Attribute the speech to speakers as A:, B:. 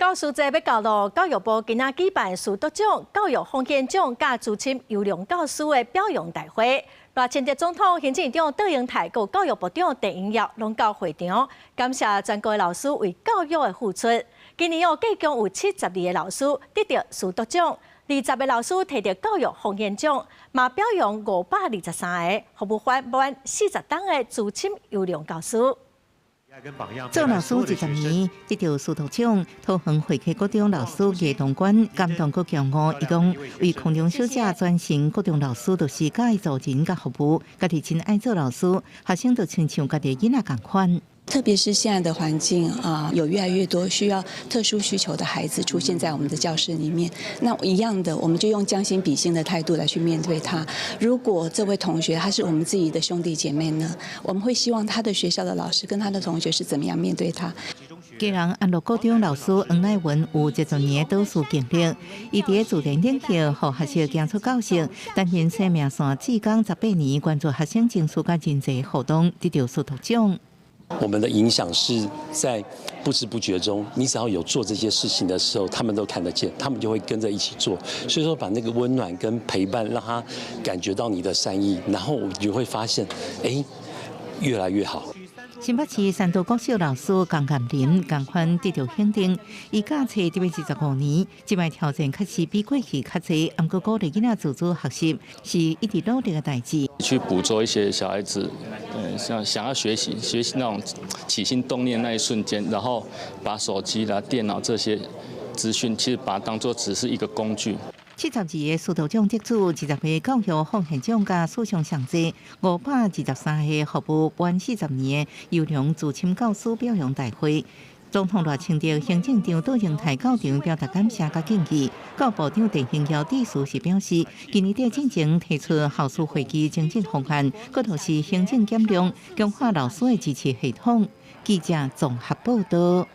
A: 教師節欲到囉，教育部今仔舉辦師德獎、教育奉獻獎佮資深優良教師的表揚大會。賴清德總統、行政院長卓榮泰、佮教育部長鄧英耀攏到會場，感謝全國的老師為教育的付出。今年哦，計共有72個老師得著師德獎，20個老師提著教育奉獻獎，嘛表揚523個服務滿40冬的資深優良教師。
B: 做老師20年，得著師德獎，桃園惠溪國中老師葉東官感動閣驕傲，伊講為空中小姐轉成國中老師，就是喜歡做人佮服務，家己真愛做老師，學生就親像家己囡仔仝款。
C: 特別是現在的環境啊，有越來越多需要特殊需求的孩子出現在我們的教室裡面。那一樣的，我們就用將心比心的態度來去面對他。如果這位同學他是我們自己的兄弟姐妹呢，我們會希望他的學校的老師跟他的同學是怎麼樣面對他？
B: 基隆安樂國中老師黃乃文有20年的導師經歷，伊佇自然領域予學生行出教室，擔任生命線志工18年，關注學生情緒佮人際互動，得著師德獎。
D: 我們的影響是在不知不覺中，你只要有做這些事情的時候，他們都看得見，他們就會跟着一起做。所以說，把那個溫暖跟陪伴，讓他感覺到你的善意，然後你會發現，哎，越來越好。
B: 新北市三都國小老師江鑑林仝款得著肯定，伊教冊得欲25年，這擺挑戰確實比過去較濟，毋過鼓勵囡仔自主學習是一直努力的代誌。
E: 去捕捉一些小孩子，想想要學習學習那種起心動念那一瞬間，然後把手機啦、電腦這些資訊，其實把它當作只是一個工具。
B: 72個師德獎得主，20個教育奉獻獎佮史上上濟523個服務滿40年的優良資深教師表揚大會。總統賴清德、行政長卓榮泰到場表達感謝佮敬意。教育部長鄧英耀致辭時表示，今年底進前提出校師會議精進方案，閣就是行政減量，強化老師的支持系統。記者綜合報道。